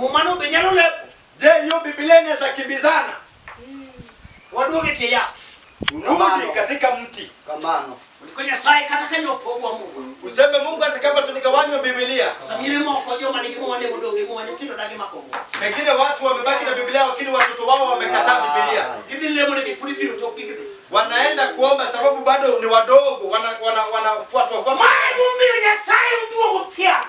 Mumano be nyalo lepo. Je, hiyo Biblia inaweza kimbizana? Waduogo e tie yath. Turudi katika mti. Kamano. Ko Nyasaye kata ka nyopogwa Muma. Useme Mungu hata kama tuligawanywa Biblia. Samire moko joma nigi Muma ne modong' gi Muma, nyithindo dagi mako Muma. Pengine watu wamebaki na Biblia lakini watoto wao wamekataa Biblia. Gidhi lemo negi pod ibiro tokgi gidhi. Wanaenda kuomba sababu bado ni wadogo, wanafuatwa fuatwa. Mae momiyo Nyasaye oduogo thiano.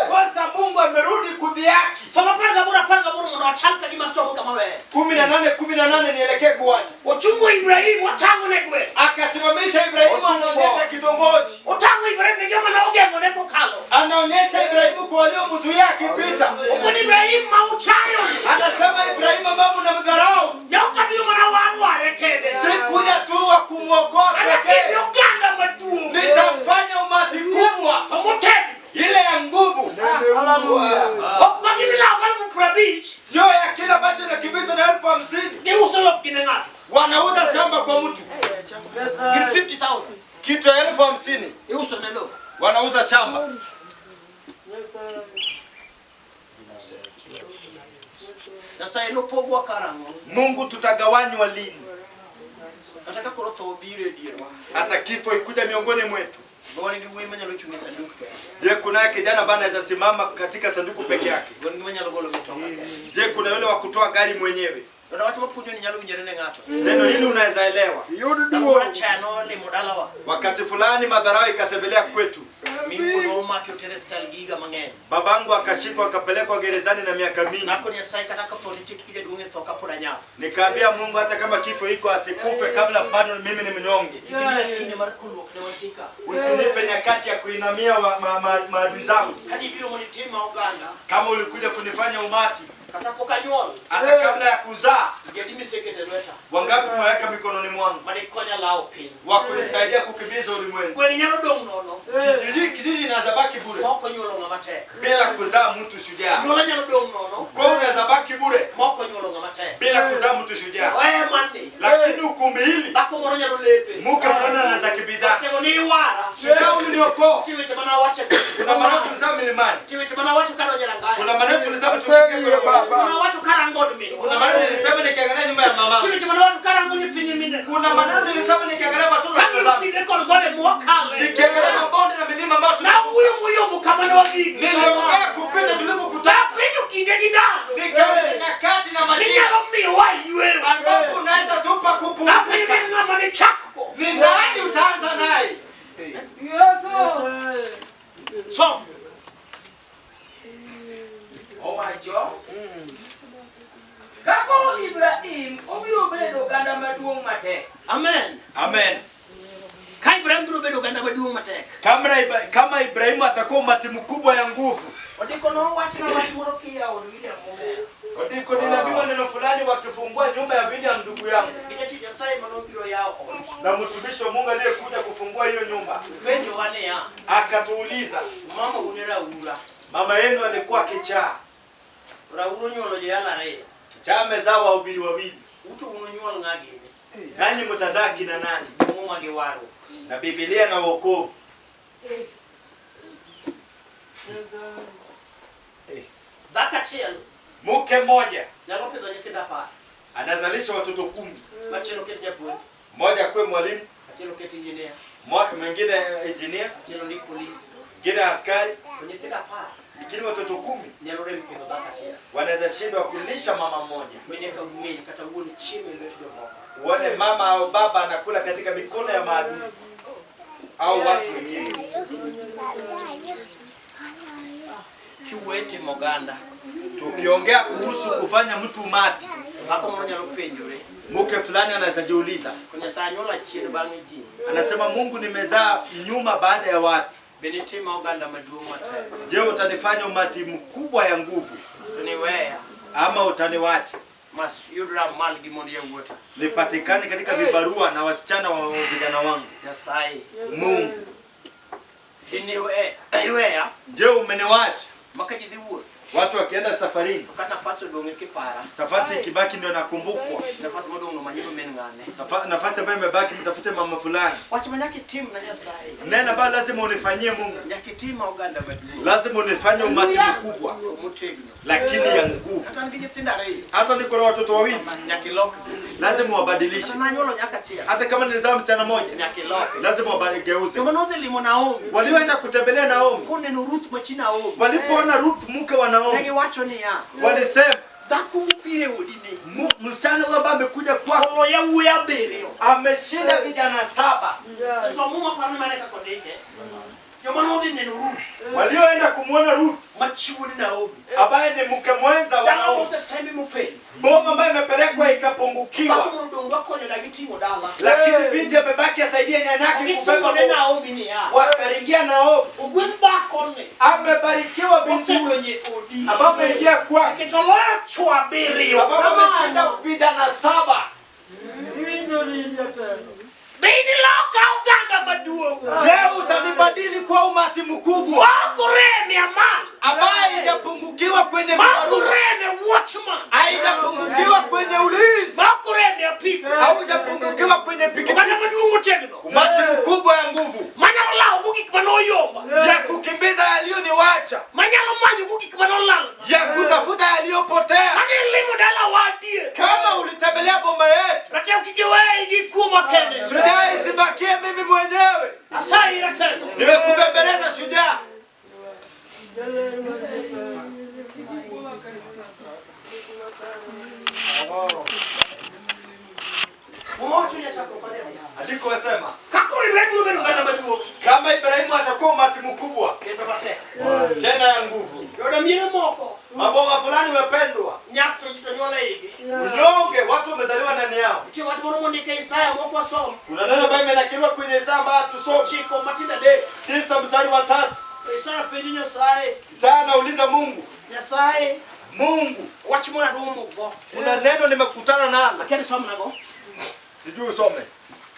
Kwanza Mungu amerudi kudhihaki. Som 18 18 mondo achal ka gima chomo kama wewe. 18:18 nielekee kuwacha. Ochungo Ibrahim otang'o ne gweng'. Akasimamisha Ibrahimu, anaonyesha kitongoji. Otang'o Ibrahim ne joma ne ogeng'one kokalo. Anaonyesha Ibrahimu kwa waliomzuia akipita. Okoni Ibrahim ma uchayo ni. Anasema Ibrahimu ambaye mnamdharau, Ne ok abiro mana war ware kende. sikuja tu wa kumwokoa Anakimi pekee, oganda maduong'. nitamfanya umati kubwa, To motegno. ile ya nguvu, Ok ma gidhi lawo 50,000 sio ya kila ambacho inakimbizwa na 50,000. Giuso lopgi ne ng'ato. Wanauza shamba kwa mtu Gir 50,000. kitu ya 50,000, Iuso ne lo. wanauza shamba. Nyasaye nopogwa karang'o? Mungu, tutagawanywa lini? Kata ka koro tho obiro e dierwa. Hata kifo ikuja miongoni mwetu. Be wan gi wuoyi manyalo chung' e sanduk kende. Je, kunaye kijana ambaye anaweza simama katika sanduku peke yake? Wan gi manyalo golo mitoka kende. Je, kuna yule wa kutoa gari mwenyewe? Donde wach mapuonjo ni nyalo winjore ne ng'ato. Neno hili unaweza elewa. Yud Ndalo duong'. moro achaya nolimo dalawa. Wakati fulani madharau ikatembelea kwetu, Mi wuonwa omaki otere sel gi higa mang'eny. babangu akashikwa akapelekwa gerezani na miaka mingi. Nako Nyasaye kata ka tho nitie kik jaduong' e tho kapod anyap. Nikaambia Mungu hata kama kifo iko asikufe kabla bado mimi ni mnyonge. Gimiya kinde mar kulruok ne wasika. Usinipe nyakati ya kuinamia maadui zangu. Kanibiro mondo itima oganda, Kama ulikuja kunifanya umati kata pok anyuol, hata kabla ya kuzaa, ji adi miseketo e lweta wangapi umeweka mikononi mwangu madikonya lawo piny. wa kunisaidia kukimbiza ulimwengu? Gweng' nyalo dong' nono Kijiji inaweza baki bure ma ok onyuolo ng'ama tek. bila kuzaa mtu shujaa. Anyuola nyalo dong' nono Kwa hiyo unaweza baki bure ma ok onyuolo ng'ama tek. bila kuzaa mtu shujaa, Oe manni, lakini ukumbi hili dhako moro nyalo lepe. mke fulani anaweza kimbizana. Tego ni iwara. Shujaa uliniokoa. Nitie weche mana awacho. Kuna maneno tulizama milimani, Nitie weche mana awacho kadonjo e rangach. kuna maneno tulizama Aseyie tukiingia baba. Mana awacho karango od min. kuna maneno nilisema nikiangalia nyumba ya mama, Nitie weche mana awacho karango nyithi nyimine. kuna maneno nilisema nikiangalia watoto Kabiro wangu, kinde kod gode mwakale. nikiangalia mabonde na milima ambayo Nawuoyo moyombo kama ne wagik. niliongea kupita tulikokutana, Napenjo kinde gi ndalo. nikauliza nyakati na majira Ninyalo miyowa yweyo. ambapo unaweza tupa Napenjo kupumzika. ni ng'ama ne chakgo. Ni nani utaanza naye? Som. Owacho ka koro Ibrahim obiro bedo oganda maduong' matek. Amen. Amen. Ka Ibrahim biro bedo oganda maduong' matek. Kama Ibrahimu atakuwa umati mkubwa ya nguvu. Odiko nowachna wach moro kiyawo od William Mong'er. Odiko niliambiwa neno fulani wakifungua nyumba ya William ndugu yangu Gi jatich Nyasaye manobiro yawo ot. na mtumishi wa Mungu aliyekuja kufungua hiyo nyumba Penjowa niya, akatuuliza, mama un e Raura. mama yenu alikuwa kichaa, Raura onyuolo joyalo ariyo. kichaa amezaa wahubiri wawili, Uto un unyuol ng'a gini? nanyi mtazaa kina nani? Muma gi warruok. Na Biblia na wokovu. Dhako achiel Mke mmoja nyalo pidho nyithindo 10. anazalisha watoto 10, Machielo oket japuonj, mmoja akuwe mwalimu, achiel oket engineer, mwingine engineer, achiel ondik polis. mwingine askari, To nyithindo 10 lakini watoto 10 nyalo rem pidho dhako achiel. wanaweza shindwa kulisha mama mmoja. Mine ka min kata wuon chiemo e lwet jomoko. Uone mama au baba anakula katika mikono ya maadui au watu wengine. Kiwuoyo e timo oganda, Tukiongea kuhusu kufanya mtu umati, dhako moro nyalo penjore, mke fulani anaweza jiuliza, to Nyasaye anyuola chien bang'e ji. anasema Mungu, nimezaa nyuma baada ya watu, Be nitima oganda maduong' matek. je, utanifanya umati mkubwa ya nguvu To niweya ama utaniwacha mas yudra mal gi mond yawuota. nipatikane katika vibarua na wasichana wa vijana wangu? Nyasaye, Mungu, iweya je, umeniwacha maka ji dhi wuoth Watu wakienda safarini, To ka nafas odong' e kipara, nafasi ikibaki ndio nakumbukwa. Nafas modong' no manyuru min ng'ane. Nafasi ambayo imebaki mtafute mama fulani. Wach ma nyaka itim na Nyasaye. Neno ambayo lazima unifanyie Mungu, Nyaka itim ma oganda maduong'. lazima unifanye umati mkubwa, To motegno. lakini ya nguvu. Kata an gi nyithindo ariyo. Hata niko na watoto wawili, Nyaka ilokgi. lazima wabadilishe. Kata nanyuolo nyako achiel. Hata kama nilizaa msichana mmoja, Nyaka iloke. lazima wabageuze. Joma nodhi limo Naomi. Walioenda kutembelea Naomi, Koneno Ruth ma chi Naomi. walipoona Ruth mke wa Ne Naomi, giwacho niya, walisema dhako mobiro e odini Msichana huyu ambaye amekuja kwako oloyo yawuoyi abiriyo. ameshinda vijana 7. So Muma paro ni mane kaka ondike. Joma nodhi neno Ruth Walioenda kumwona Ruth ma chi wuod Naomi. ambaye ni mke mwenza wa Dala Naomi, mosesembi mofel. boma ambayo imepelekwa Dhako ikapungukiwa, moro odong' dwa konyo dagi ting'o dala. lakini binti amebaki asaidie nyanyake kubeba Gisungo ne boma. Naomi niya, Wakaringia Naomi, ogwedh dhakoni amebarikiwa binti huyu osedonjo e odi. ambaye ameingia kwake, Nikech oloyo chwo abiriyo. sababu ameshinda vijana 7. Be iniloka oganda maduong'. Je, utanibadili kwa umati mkubwa Ma ok orem e amal. ambaye haijapungukiwa kwenye Ma ok vibarua, orem e watchman. haijapungukiwa kwenye ulinzi, Ma ok orem e apiko. haujapungukiwa kwenye pikipiki? Oganda maduong' motegno. Umati mkubwa ya nguvu Manyalo lawogo gik manoyomba. ya kukimbiza yaliyoniwacha, Manyalo manyogo gik manolalna. ya kutafuta yaliyopotea. Kane ilimo dalawa adier. Kama ulitembelea boma yetu, Ratego kik iweyi gi kuo makende. shujaa, isibakie mimi mwenyewe. Asayi ratego. Nimekubembeleza shujaa. Muma wacho ni Nyasaye ok odhi adhiya. Andiko wasema Ka koro Ibrahim biro bedo oganda maduong'. kama Ibrahimu atakuwa umati mkubwa Kendo matek. tena ya nguvu. Yudo miere moko. Maboma fulani wapendwa, Nyak to ji to nyuol e igi. unyonge, watu wamezaliwa ndani yao. Nitie wach moro mondik e Isaya mok wasom. Kuna neno ambayo imenakiliwa kwenye Isaya ambayo tusome Ochiko matindo adek. 9 mstari wa 3. To Isaya penjo Nyasaye. Isaya anauliza Mungu, Nyasaye, Mungu, wach moro aromogo. kuna neno nimekutana nalo, Akia ni somnago. sijui usome.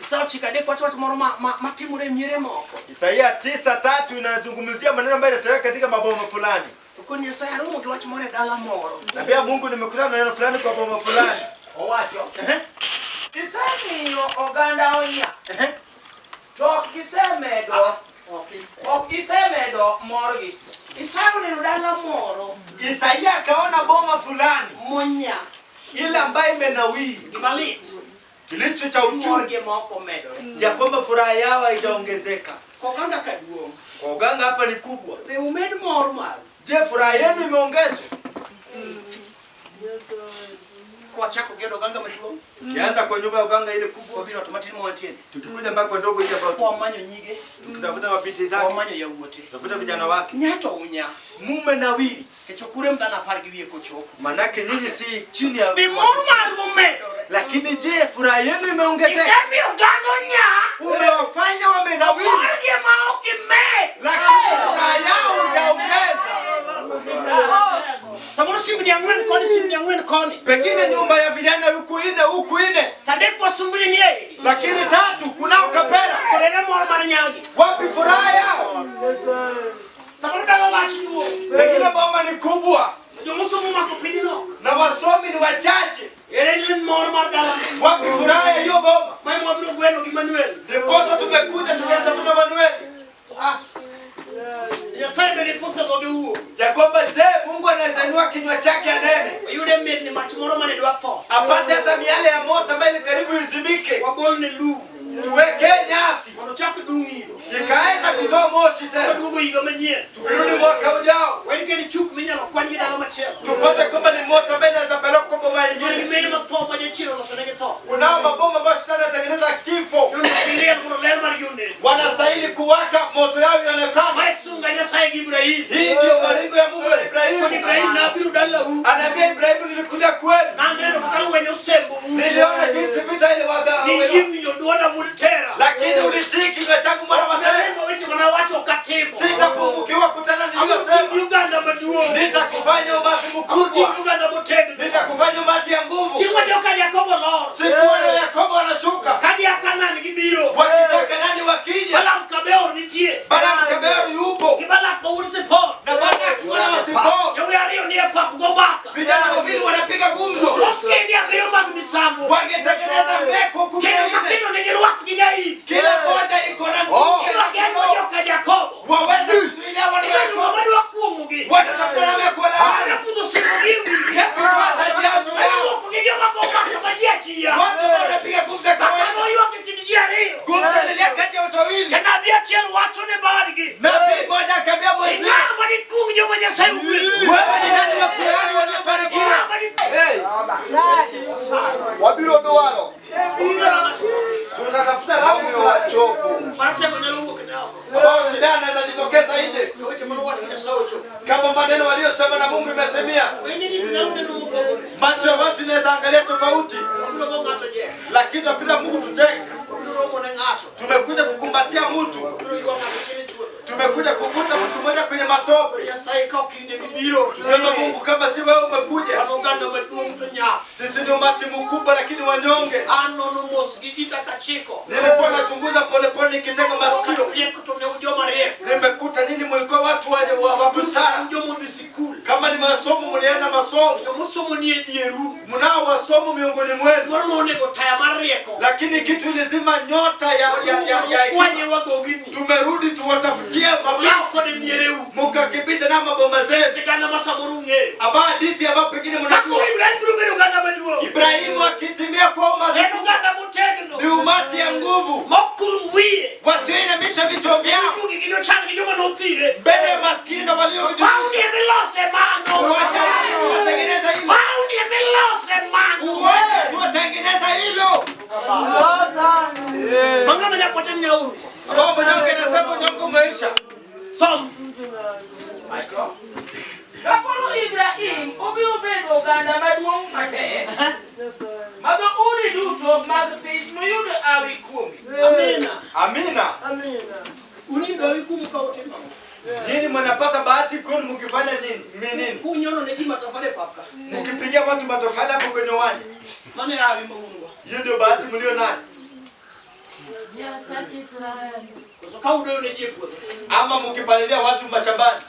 Isaya ochiko adek wacho wach moro matimore e miere moko. Isaia 9:3 inazungumzia maneno ambayo yanatokea katika maboma fulani. To koni Nyasaye aromo gi wach moro e dala moro. Naambia Mungu, nimekutana na neno fulani kwa boma fulani. Owacho. Isemiyo oganda onya. To ok gisemedo, ok gisemedo morgi. Isaya oneno dala moro Isaia akaona boma fulani monya ile ambayo imenawiri, gima lit. kilicho cha uchungu Morgi ma ok omedore. ya kwamba furaha yao haijaongezeka. Koganga ka duong'. Kwa uganga hapa ni kubwa. Be umed mor maru. Je, furaha yenu imeongezwa? Kwachako gedo oganga maduong'. Kianza kwa nyumba ya uganga ile kubwa, Wabiro to matin mwantie. tukikuja mpaka kwa ndogo hii ambayo Kwamanyo nyige. tukitafuta mabinti zake, Kwamanyo yawuote. tafuta vijana wake, Nyato unya. mume nawiri. Nikech ok urem dhano apar gi wiye kochopo. Manake nyinyi si chini ya Be mor maru omedore. lakini je, furaha yenu imeongezeka? Isemiyo oganda onya. Umewafanya wamenawiri, Morgi ema ok imed. lakini furaha yao hujaongeza. Samoro simbni ang'wen koni, simbni ang'wen koni. Pengine nyumba ya vijana huku ine huku ine, Tadek wasumbni ni e igi. lakini 3 kunao kapera. Koro ere mor mar nyagi. Wapi furaha yao? Samoro dala lach duong'. Pengine boma ni kubwa Jomosomo omako piny nok. na wasomi ni wachache. Ere mor mar dala. Wapi furaha ya hiyo boma? Ma ema wabiro gwelo gi Manuel. Ndiposa tumekuja tukatafuta Manueli Nyasaye bende posa dhoge wuo. ya kwamba je, Mungu anaweza inua kinywa chake anene Oyude mirni mach moro mane dwa tho. apate hata miale ya moto ambayo ni karibu izimike, Wagol ne lum. tuweke nyasi Mondo ochak dung iro. ikaweza kutoa moshi tena. Waduogo higa manyien. Tukirudi mwaka ujao Wen kendo chuk minyalo kwany gi dala machielo. tupate kwamba ni moto ambaye inaweza pelekwa kwa boma Man gi ingine. mine matho ma jachien oloso negi tho. Kunao maboma ambayo shetani anatengeneza kifo, Nondo giriel mondo ler margi onen. wanastahili kuwaka moto yao ionekane. Mae sunga Nyasaye gi Ibrahim. Hii ndio maringo ya Mungu na Kod Ibrahimu. Ibrahim nabiro dalau. Anaambia Ibrahimu, nilikuja kwenu, Naneno kaka lweny osembou. niliona jinsi vita iliwadha, Niyie winjo dwonda wuod Tera. lakini ulitii kinywa changu mwana wa Tera. Naremo weche manawacho ok atimo. Sitapungukiwa kutenda niliyosema. Abiro oganda maduong'. Nitakufanya umati Abiro mkubwa, oganda motegno. nitakufanya umati ya nguvu. Chieng' ma joka Jakobo lor. Siku wana Yakobo wanashuka Ka gia Kanaan gibiro. wakitoka Kanani, wakija Balaam ka Beor nitie. Balaam Kabeor yupo Gi Balak ma wuod Zipor. na Balak mwana wa Sipor. Yawuoyi ariyo ni kimya. Macho ya watu inaweza angalia tofauti, lakini tunapenda Mungu tuteke. Tumekuja kukumbatia mtu, tumekuja kukuta mtu mmoja kwenye matope. Tuseme Mungu, kama si wewe umekuja, sisi ni umati mkubwa lakini wanyonge. Nilikuwa nachunguza polepole nikitega masikio, nimekuta nyinyi mlikuwa watu wa busara. Kama ni masomo mlienda masomo, mnao wasomo miongoni mwenu, lakini kitu ilizima nyota ya tumerudi tuwatafutie mabao, mukakimbize na maboma zetu. Aba hadithi aba pengine mnajua Ibrahimu akitimia kwa umati, ni umati ya nguvu wasioinamisha vichwa vyao mbele ya maskini na walio tuwatengeneza hilo, tuwatengeneza hilo. Ambao mnyonge anasema unyonge umeisha. Kakoro Ibrahim obiro bedo oganda maduong' matek, ma dhoudi duto mag piny noyud hawi kuomi. Amina. Amina. Nyinyi mnapata bahati kwenu mkifanya nini? Nini? Mkipigia watu matofali hapo kwenye uwanja. Hiyo ndio bahati mlio nayo. Ama mkipalilia watu mashambani.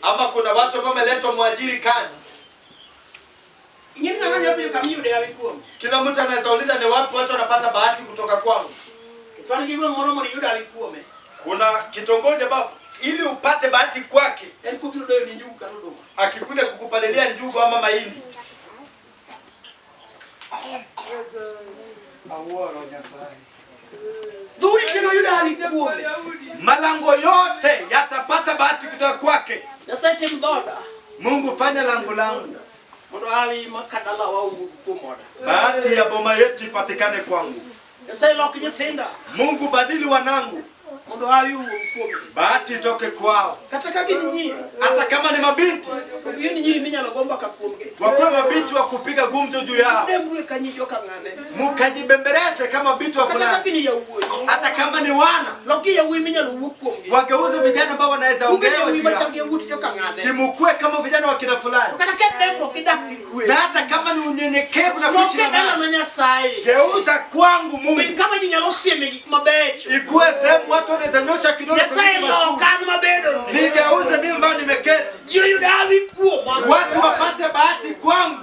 Ama kuna watu ambao wameletwa mwajiri kazi. Kila mtu anaweza uliza ni wapi watu wanapata bahati kutoka kwangu. Kuna kitongoji ambapo ili upate bahati kwake, akikuja kukupalilia njugu ama mahindi. Malango yote yatapata bahati kutoka kwake. Mungu, fanya lango langu, bahati ya boma yetu ipatikane kwangu. Mungu, badili wanangu, bahati itoke kwao. Hata kama ni mabinti, wakuwe mabinti wa kupiga gumzo juu yao, mukajibembeleze kama binti wa fulani. Hata kama ni wana, wageuze vijana ambao wanaweza ongea juu yao. Simukue kama vijana wa kina fulani. Na hata kama ni unyenyekevu na kuishi na amani, geuza kwangu Mungu, ikuwe sehemu watu wanaweza nyosha kidole. Nigeuze mimi ambao nimeketi, watu wapate bahati kwangu.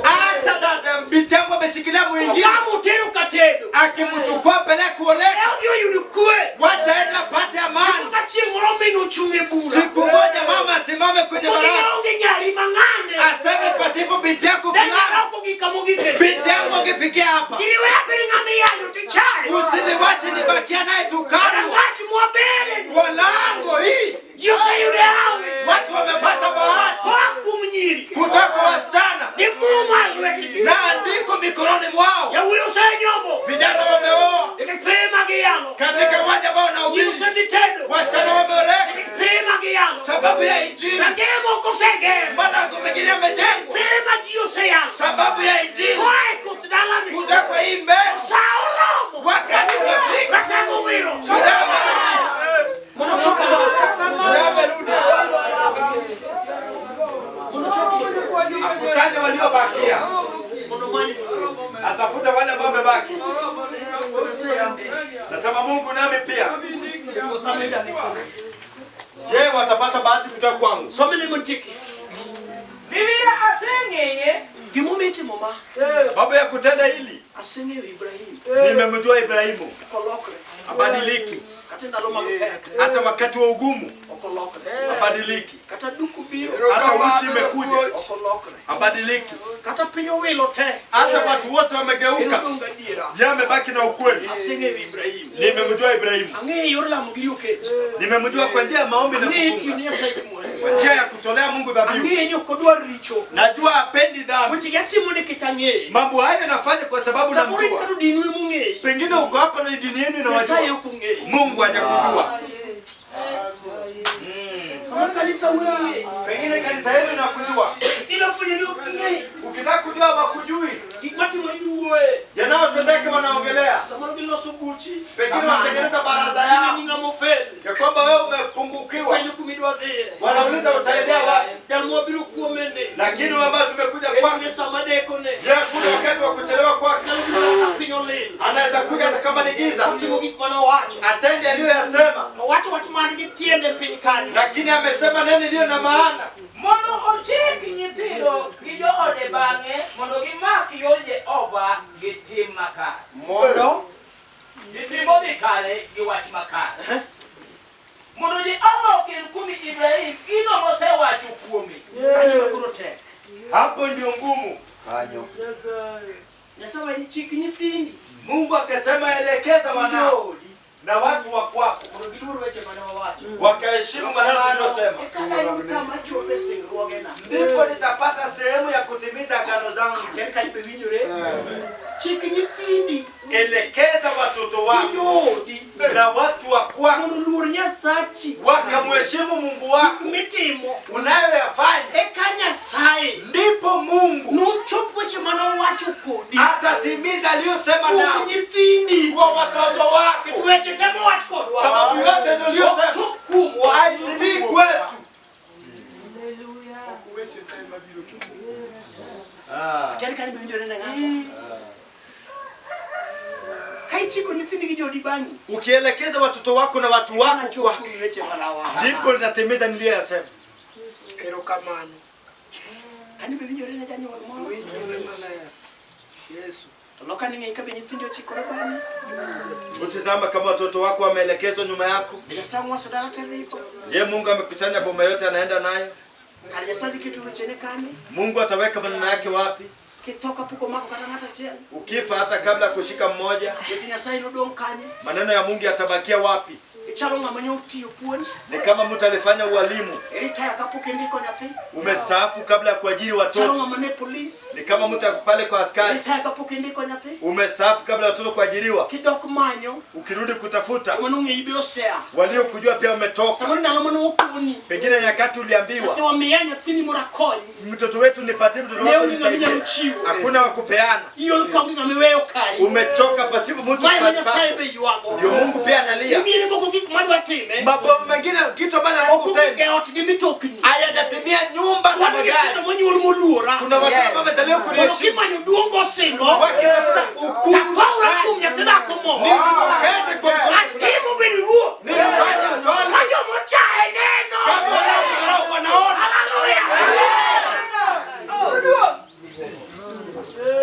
Hata dada binti yangu ameshikilia mwingine, akimchukua peleka kuoleka, wacha enda pate amani. Siku moja mama asimame kwenye baraza aseme, pasipo binti yako fulani, binti yangu angefikia hapa. Usiniwache nibakia naye tukano kwa lango hii. Watu wamepata bahati kutoka kwa wasichana na andiko mikononi mwao. Vijana wameoa katika uwanja ambao wanahubiri, wasichana wameoleka sababu ya Injili. Malango mengine yamejengwa sababu ya Injili. Kutoka kwa hii mbegu, wakati umefika. Akusanye waliobakia, atafuta wale ambao wamebaki. Nasema Mungu, nami pia yeye watapata bahati kutoka kwangu. Sababu ya kutenda hili, nimemjua Ibrahimu abadiliki hata wakati wa ugumu abadiliki, hata uchi imekuja abadiliki, hata watu wote wamegeuka, yeye amebaki na ukweli. Nimemjua Ibrahimu, nimemjua kwa njia ya maombi na kufunga, kwa njia ya kutolea Mungu dhabihu. Najua hapendi dhambi. Mambo haya nafanya kwa sababu namjua. Pengine uko hapa na dini yenu inawajua, Mungu hajakujua. Wajua hawakujui. Gik matimore giwuoye. Yanayotendeka wanaongelea. Samoro giloso buchi. Pengine wanatengeneza baraza yao Ni ng'ama ofel. ya kwamba wewe umepungukiwa. Penjo kumidwa dhiye. Wanauliza utaendea wapi? Jal mwabiro kuomene. Lakini wewe ambaye tumekuja kwako, En sama dekone. yeye kuna wakati wa kuchelewa kwake. Nyalo biro kaka piny olil. Anaweza kuja hata kama ni giza, Otimo gik mane owacho. atende aliyoyasema, Owacho wach man gi tiende piny kanyo. lakini amesema neno iliyo na maana. Mondo ochik nyithindo gi joode bang'e mondo gimak yor Jehova gi tim makare. Mondo Gi tim modhi kare gi wach makare. Mondo Jehova okel kuom Ibrahim gino mosewacho kuome. Kanyo ma koro tek. Hapo ndio ngumu. Nyasaye ni chik nyithindi. Mungu akasema elekeza wanao Joodi. na watu wa kwako Mondo giluor weche mane wawacho. wakaheshimu maneno tuliyosema, Eka ayud kama chope singruogena. ndipo nitapata sehemu ya kutimiza agano zangu. Ken kanyo be winjore. Chik nyithindi Elekeza watoto gi wako joodi na watu wa kwako mondo oluor Nyasachi. wakamheshimu Mungu wako Gik mitimo unayoyafanya, eka Nyasaye ndipo Mungu nochop weche mane owacho kodi atatimiza aliyosema kuom nao nyithindi. kwa watoto wako, Weche te mowach kodwa sababu yote tuliyosema chop kuomwa. haitimii kwetu. Ken kanyo be winjore ne ng'ato. Ka ichiko nyithindi gi joodi bang'i, Ukielekeza watoto wako na watu wako chop kwake, kuom weche mane owacho. ndipo nitatimiza niliyoyasema. Erokamano. Kanyo be winjore ne janyuol moro. To loka ni ng'e ka be nyithindi ochikore bang'i. Utizama kama watoto wako wameelekezwa nyuma yako. Nyasaye ng'waso dala te dhigo. Je, Mungu amekusanya boma yote anaenda nayo? Kar Nyasaye dhi keto wechene kanye? Mungu ataweka maneno yake wapi? Kitho kapok omako kata ng'ato achiel. Ukifa hata kabla ya kushika mmoja, Weche Nyasaye nodong' kanye? maneno ya Mungu yatabakia wapi? Ichalo ng'ama nyo otiyo puonj. Ni kama mtu alifanya ualimu, Iritaya kapok indiko nyathi. umestaafu kabla ya kuajiri Ichalo watoto. ng'ama ne polis. Ni kama mtu ako pale kwa askari, Iritaya kapok indiko nyathi. umestaafu kabla ya watoto kuajiriwa. Kidok manyo, Ukirudi kutafuta, joma nong'eyi be osea. waliokujua pia wametoka. Samoro ndalo mane okoni. Pengine nyakati uliambiwa, Nyathi wamiya nyathini mondo akony. mtoto wetu nipatie, mtoto Ne wako onge ng'ama nisaidie. inyalo chiwo. Hakuna wa kupeana, Iol ka onge ng'ama iweyo kari. umechoka pasipo mtu Mae ma kupata. Nyasaye be ywago. Ndio Mungu pia analia. Imiere moko gik madwa time. Mabomu mengine kitu ambacho Ok ogik e hakutenda ot gi mitokni. hayajatimia nyumba na Wan gi nyithindo magari. monyuol moluora. Kuna watoto ambao wamezaliwa Mondo kuniheshimu, kimanyo duong' gosimbo. wakitafuta ukuu, Tapawra kuom nyathi dhako moro. nijitokeze kwa mtoto, Atimo bedo ruoth. nimfanye mfalme Ka jomochaye neno. kama wanaomdharau wanaona. Haleluya.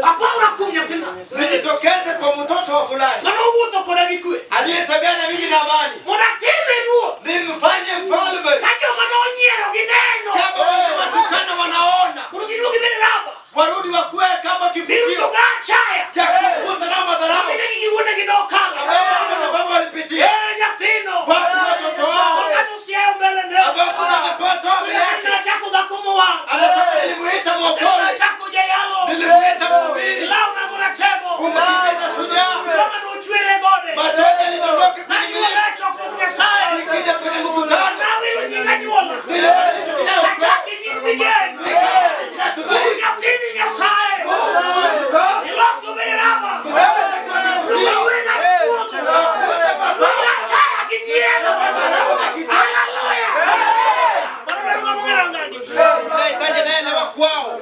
Apawra kuom nyathina. Nijitokeze kwa mtoto wa fulani Mane owuotho koda gi kwe. aliyetembea na mimi na amani, Mondo atime ruoth. nimfanye mfalme Ka joma nonyiero gi neno. kama wale watukana wanaona, Mondo giduog gibed raba. warudi wakuwe kama Biruto kivutio ga achaya. ya kufukuza na madharau Minegi gi wuonegi nokalo. ambayo baba na mama walipitia. Ere nyathino. Wapi watoto wao Wakati usiayo mbele ne. ambao Mungu amepata mbele yake? Nachako dhako mowang'. Anasema nilimuita mwokozi, Nachako jayalo. nilimuita mhubiri, Law nago ratego. kumkimbiza shujaa. Roma nochwere gode. Machozi yalidondoka kwenye Nanyuola milima, chokruok Nyasaye. nikija kwenye mkutano Nawilo nying anyuola. nilibadilisha jina la ukoo, Achaki nying migen. nikawa jina tumaini. Nyathini Nyasaye. Iloko bed raba. Wewe ni Ruwe na chuodho. Achaya gi nyiero. Haleluya. Mano dwaro ng'ama ong'e rang'ani. Nahitaji naelewa kwao.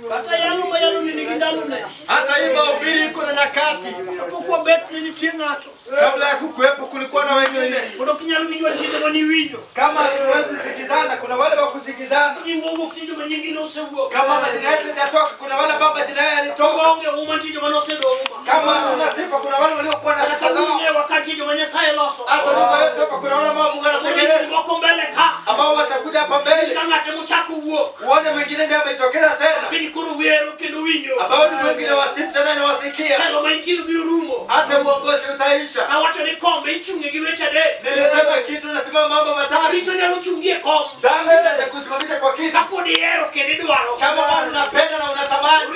Kata yalo ma yalo ni nigi ndalone. Hata hii mahubiri iko na nyakati. Kapok wabet ne nitie ng'ato. Kabla ya kukuwepo kulikuwa na wengine. Mondo ok inyal winjo wachine maniwinjo. Kama hatuwezi sikizana, kuna wale wa kusikizana. Nyingwa owuok ni joma nyinggi nosewuok. Kama majina yetu hayajatoka, kuna wale ambao majina yao yalitoka. Waonge uma nitie joma nosedong' uma. Kama hatuna sifa, kuna wale waliokuwa na Kata sifa zao. winje wakati joma Nyasaye loso. Hata nyumba yetu hapa kuna wale ambao Mungu anatengeneza, Moko mbele ka. ambao watakuja hapa mbele, Ka ng'ate mochako wuok. uone mwingine ndiye ametokeza tena, Piny koro wero kendo winjo. ambao ni mwingine wasifu tena ni wasikia. Telo ma intie biro rumo. Hata uongozi utaisha. Awacho ni kombe ichung'e gi weche adek. Nilisema kitu, nasema mambo matatu. Richo nyalo chungi e kom. Dhambi inaweza kusimamisha kwa kitu, Kapod ihero kendo idwaro. kama bado unapenda na unatamani.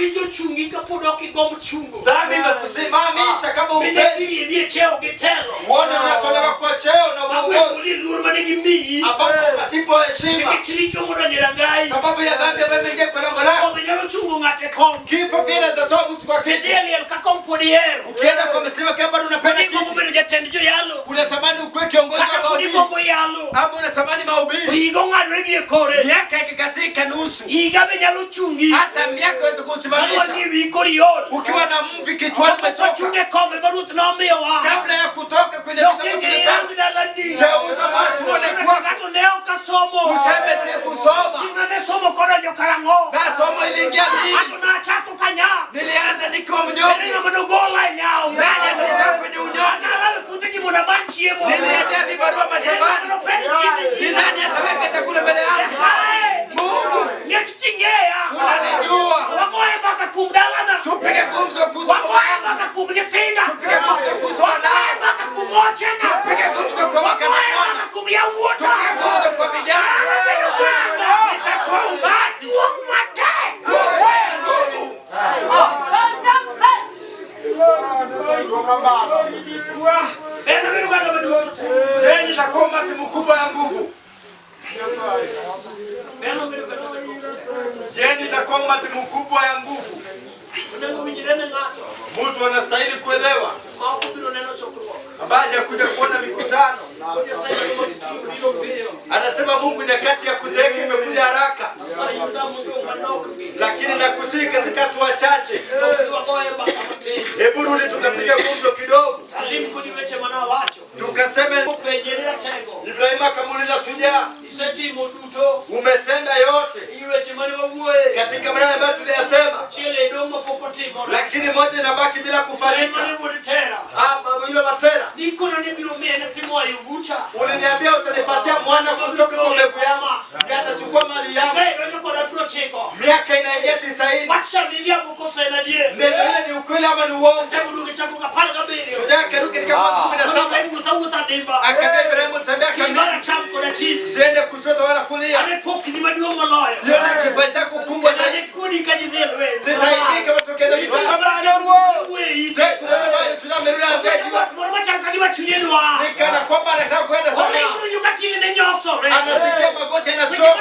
Dhambi imekusimamisha kama upendi. Uone unatolewa kwa cheo na uongozi ambapo pasipo heshima, sababu ya dhambi ambayo imeingia kwa lango lako. Kifo pia inaweza toa mtu kwa kiti. Ukienda kwa msima kama bado unapenda kiti, unatamani ukuwe kiongozi wa mahubiri ama unatamani mahubiri. Miaka ikikatika nusu, hata miaka iweze kusimamisha ukiwa na mvi kichwani umechoka, kabla ya kutoka kwenye vitabu tulipewa, geuza macho uone kwako, useme sikusoma na somo iliingia lini? Nilianza nikiwa mnyonge. Nani atanitoa kwenye unyonge? Niliendea vibarua mashambani. Ni nani ataweka chakula mbele yangu? Mungu, unanijua. Tupige gumzo kuhusu tupige gumzo kuhusu wanao, tupige gumzo kwa wake na mwana, tupige gumzo kwa vijana. Nitakuwa umati nguvu. Je, nitakuwa umati mkubwa ya nguvu? Je, nitakuwa umati mkubwa ya nguvu? Mtu anastahili kuelewa ambaye hajakuja kuona mikutano. Anasema Mungu, nyakati ya kuzeeka imekuja haraka, lakini nakusihi katika hatua chache, hebu rudi tukapiga gumzo kidogo, tukaseme. Ibrahimu akamuuliza shujaa, umetenda yote katika maneno ambayo tuliyasema, lakini moja inabaki bila kufanyika. Yule Matera, uliniambia utanipatia mwana kutoka kwa mbegu yangu, ndiye atachukua mali yangu. Miaka inaingia 90. Neno hili ni ukweli ama ni uongo? Shujaa akarudi katika Mwanzo 17 akaambia Ibrahimu, tembea kamili, usiende kushoto wala kulia. Hiyo ndio kipaji chako kubwa zaidi. Sitaibika matokeo ya vitani. Je, kuna yule ambaye shujaa amerudi anajua? Nikana kwamba anataka kwenda sana. Anasikia magoti yanachoka.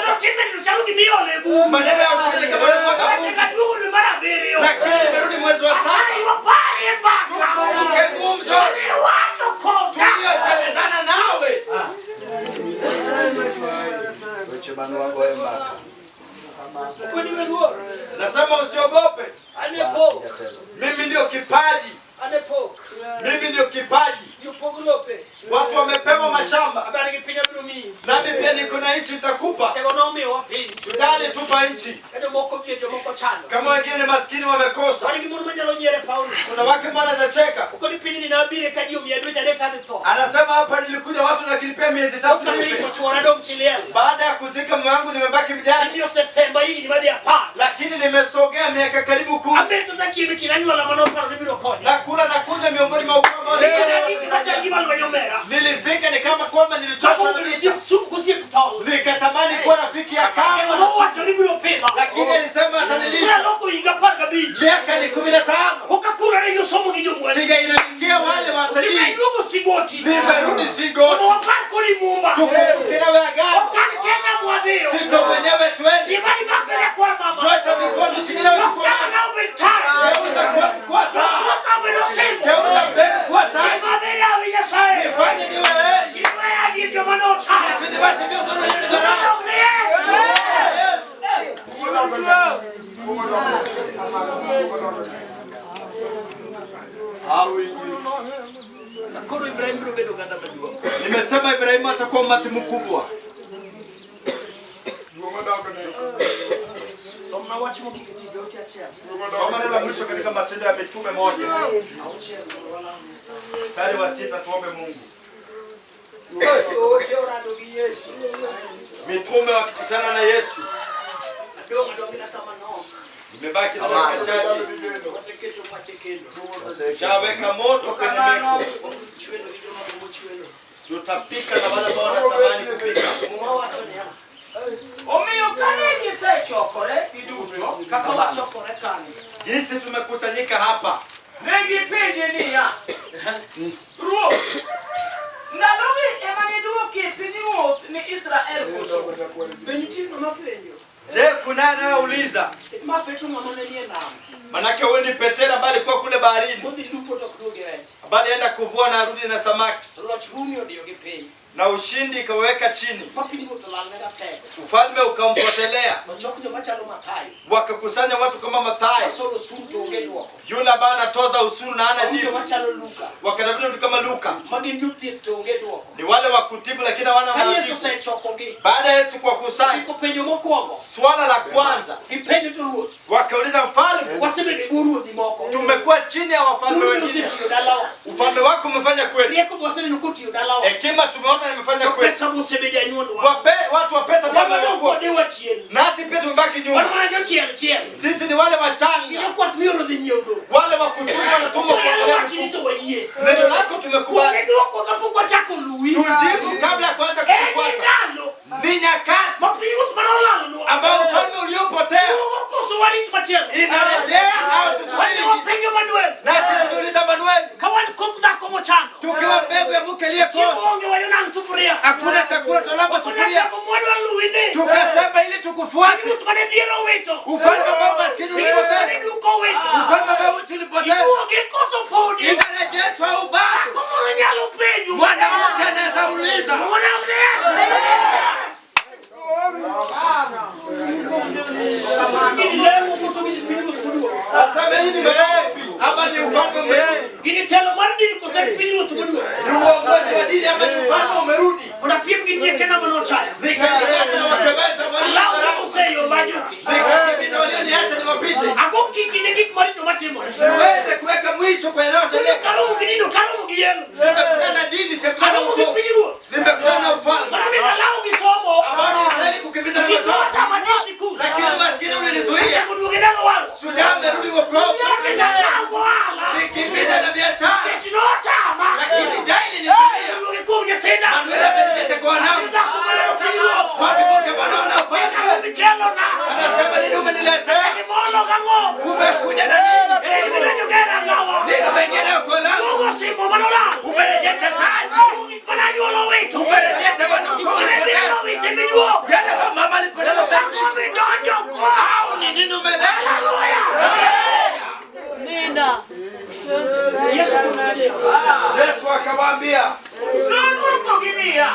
Maneno ya ushindi kama mwaka huu. Lakini nimerudi mwezi wa 7. Tukumbuke gumzo tuliyosemezana nawe. Nasema usiogope. Mimi ndio kipaji. Mimi ndio kipaji. Watu wamepewa mashamba, nami pia niko na nchi nitakupa. Shujaa alitupa nchi. Kama wengine ni maskini wamekosa. Kuna wake mwana za cheka. Anasema hapa nilikuja watu na kilipia miezi 3. Baada ya kuzika mume wangu nimebaki mjane. Lakini nimesogea miaka karibu 10. Na kula na kunywa miongoni mwa ukoo. Nilifika ni kama kwamba nilichoshwa na vita. Nikatamani kuwa rafiki ya kamba, lakini alisema atanilisha. Miaka ni 15. Sijainamikia wale matajiri. Nimerudi Sigoti. Tukumbuke nawe agano. Siko mwenyewe, twende. Nyosha mikono, shikilia mikono. Geuza kwa taa. Geuza mbele kwa taa. Nifanye niwe heri. Usinibate miongoni mwa dharau. Yesu. Nimesema Ibrahimu atakuwa umati mkubwa. Soma neno la mwisho katika Matendo ya Mitume 1:6, tuombe Mungu. Mitume wakikutana na Yesu, nimebaki na dakika chache. Shaweka moto kwenye meko, tutapika na wale ambao wanatamani kupika. Omiyo kane gisechokore giduto, Kaka wachokore kanyo. Jinsi tumekusanyika hapa. Ne gipenje niya, Ruoth, ndalogi ema niduokie pinyruoth ni Israel koso? Be nitie ng'ama penjo? Je, kuna anayeuliza? Ma Petro ng'ama ne nie nam. Manake huyu ni Petero ambaye alikuwa kule baharini. Odhi lupo to ok duog gi rech. Ambaye alienda kuvua na arudi na samaki. To loch Rumi odiyo gi piny. Na ushindi ikaweka chini. Ma pinyruoth olalne ratego. Ufalme ukampotelea. Nochok joma chalo Mathayo. Wakakusanya watu kama Mathayo. Masolo osuru to onge dwoko. Yule ambaye anatoza usuru na hana Joma jibu. chalo Luka. Wakatafuta mtu kama Luka. Ma gin jothieth to onge dwoko. Ni wale wa kutibu lakini hawana Ka Yesu majibu. osechokogi, Baada ya Yesu kuwakusanya, giko penjo mokwongo, swala la kwanza gipenjo to ruoth, wakauliza mfalme, wasebedo e bwo ruodhi moko. tumekuwa chini ya wafalme Ruodhi wengine. osetiyo dalawa. Ufalme wako umefanya kweli, Rieko be waseneno kotiyo dalawa. hekima tumeona imefanya To kweli, pesa be osebedo e anyuondwa. Watu wa pesa pia Wan wadong' wamekuwa kode wachien. nasi pia tumebaki Wan nyuma. mana jochiel chiel. Sisi ni wale Gi wachanga, jokwath mioro dhi nyiewo dhok. wale wa kutumwa wanatumwa Wayalo kuangalia wachni mifugo. to wayie. Neno lako tumekubali, Kuonge dwoko kapok wachako luwi. tujibu kabla ya kuanza En kufuata. ndalo Ni nyakati ma pinyruoth mane olalnwa. ambayo ufalme uliopotea Duogo koso warit machielo. inarejea au Wan tusubiri? wapenjo Manuel. Nasi tuliuliza Manuel, Ka wan koth dhako mochando. tukiwa mbegu ya mke Chiemo aliyekosa, onge wayonang' sufuria. hakuna chakula, tunalamba sufuria. Chako mwadwa luwi ni. Tukasema ili tukufuate. Pinyruoth mane dhier owito. Ufalme ambao maskini Pinyruoth mane ulipoteza, duka owito. ufalme ambao uchi ulipoteza, Iduoge koso podi. inarejeshwa au bado? Dhako moro nyalo penjo. Mwanamke anaweza uliza, Gini lemo koso gi pinyruoth moduogo. aseme hii ni maombi ama ni ufalme umerudi? Gini telo mar din koso en pinyruoth moduogo. Ni uongozi wa dini ama ni ufalme umerudi? Mondo apiem gi nyiekena manochaya. Nikajirani na wakeweza Law waliodharau, oseyo majuki. nikakimbiza walioniacha niwapite, Ago kiki ne gik maricho matimore. niweze kuweka mwisho kwa yanayotendeka. Karomo gi dino, karomo gi yelo. Nimekutana na dini, sikutana na Karomo gi wokovu, pinyruoth. nimekutana na ufalme Mana mi alaw gi somo. ambao nilistahili kukimbiza na masomo, Gikotama dhi sikul. lakini maskini ulinizuia. Chako duoge dala waro. Shujaa amerudi wokovu, Mana mi alaw go ohala. nikimbiza na biashara, Kech notama. lakini njaa ilinizuia. Duoge kuom nyithinda. Manuel amerejesha kwa wanangu. Dhako madwaro pinyruoth. Wapi mke wanaona ufalme? Mikelona. Anasema nini umeniletea? Gimolo gang'o. Umekuja na nini? Ere gimenyo gera ng'awa. Nini umeingia nayo kwa langu? Duogo simbo manolal. Umerejesha taji, Gik mana anyuola owito. umerejesha wanaokoa ulipoteza. Owito miduogo. Yale mama alipoteza umerudisha. Midonjo kwa. Au ni nini umeleta? Yesu kurudia. Yesu akawaambia, Nodwokogi niya,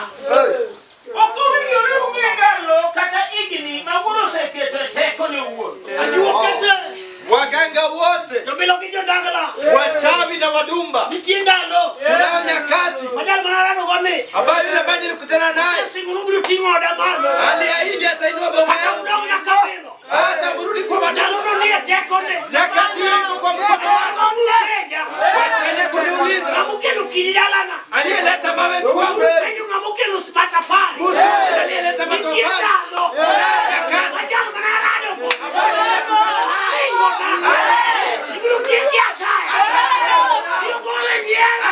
Ok owinjore ung'e ndalo kata higni ma Wuoro oseketo e tekone owuon. Ajuokete. waganga wote, Jobilo gi jodagla. wachawi na wadumba, Nitie ndalo. tunayo nyakati Majal mana rado go ni. ambayo yule ambaye nilikutana naye Singo nobiro ting'o oda malo. aliahidi atainua boma Kata yangu, udong' nyaka bilo. hata mrudi kwa Ndalo madumba. no nie tekone. Nyakati iko kwa mkono wako. Penja. Wacheni kuniuliza Ng'ama okelo kidi dalana. aliyeleta mawe kwangu, Penjo ng'ama okelo matafari. musiulize aliyeleta Nitie matofali. ndalo. Kunayo nyakati Majal mana rado go. ambayo nilikutana naye Singo na. Ibiro tieki achaya. Ibiro gole nyiera.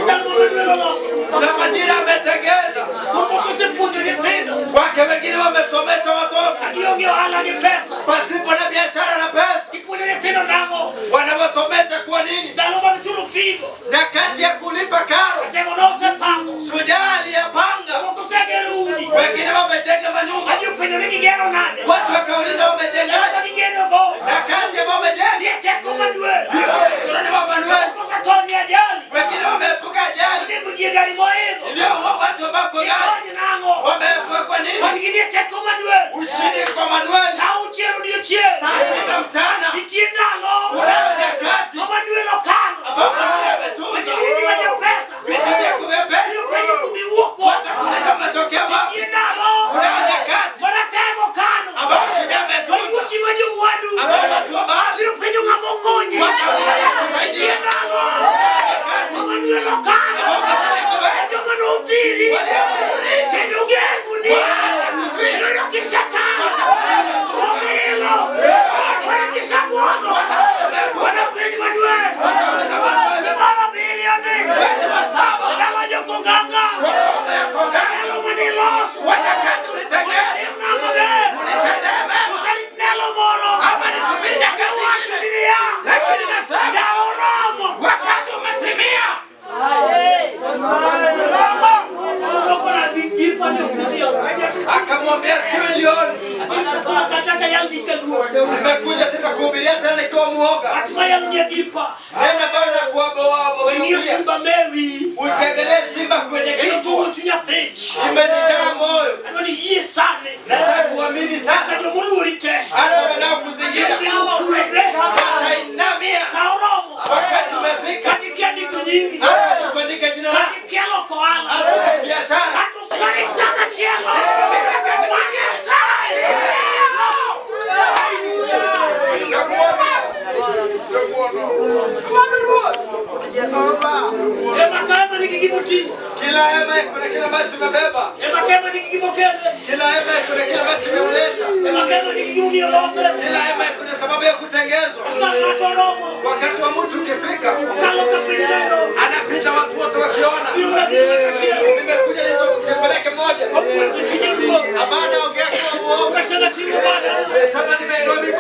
Ndalo ma Manuel oloso. Kuna majira ametengeza Mon moko osepuonjo nyithindo. wake, wengine wamesomesha watoto Ka gionge ohala gi pesa. pasipo na biashara na pesa, Gipuonjo nyithindo nang'o? wanawasomesha kwa nini? Ndalo mag chulo figo. Nyakati ya kulipa karo, Tego nosepango. shujaa aliyepanga, Moko osegero udi. wengine wamejenga manyumba, Adhi penjo ni gigero nade? watu wakauliza wamejengaje? Ma gigedogo. Nyakati ambao wamejenga Nie teko maduel. iko mikononi mwa Manuel, Kosetony e ajali. wengine wameepuka ajali Onego ji e gari moidho. iliyoua watu ambao kwa gari Gikony nang'o? wameepuka kwa nini? Konygi nie teko maduel. Ushindi kwa Manuel Sa auchiel odiechieng'. saa 6 mchana. Nitie ndalo. Kunayo nyakati Ma Manuel okano. ambapo Manuel ametunza Machiegni gi pesa. vitu vyako vya pesa, Biro penjo kumiwuok go. watakuuliza umetokea wapi. Nitie ndalo. Kunayo nyakati Maratego okano. ambapo shujaa ametunza Oyuochi ma jomwandu. ambao watu wa mahali Biro penjo ng'ama okonyi. watauliza Nitie kusaidia. ndalo. Nyakati Ma Manuel okano. ambapo Manuel ameweka Joma nothiri. waliokujulisha Kendo genguni. Kendo kisakalo. Omilo. Wana kisabuodho. Wana piny maduel. watauliza Manuel Gimoro abiriyo ni. mwezi wa saba Ndalo jokoganga. ngoma ya kongana Akiwa muoga. Wach mayalo ni Agripa. Neno ambayo Weng'iyo nakuwabowaboia. simba mewi. Usiangalie simba kwenye Eno kichwa. pong'o chuny athich. Imenijaa moyo. Adwa ni yie sani. Nataka kuamini Kata sasa. jomoluori te. Hata wanaokuzingira Kulre. watainamia. Sa oromo. Wakati umefika. Kata ikia ndiko nyingi. Hata kuandika jina lako. Kata ikia loko ohala. Hata kwa biashara. Kata tarik sa machielo. Wa Nyasaye. Ema ka ema nigi gimoting'o. Kila hema kuna kile ambacho imebeba. Ema ka ema nigi gimokele. Kila hema kuna kile ambacho imeuleta. Ema ka ema nigi gimomiyo lose. Kila hema kuna sababu ya kutengezwa. Sa ng'ato oromo. Wakati wa mtu ukifika, Okalo ka piny neno. anapita watu wote wakiona. Biro mana dhi ng'ato achiel. Nimekuja nisipeleke moja. Opuonjo chuny ruoth. Ambaye anaongea kwa muoga. Kacha ting'o bada. Sema nimeinua mikono.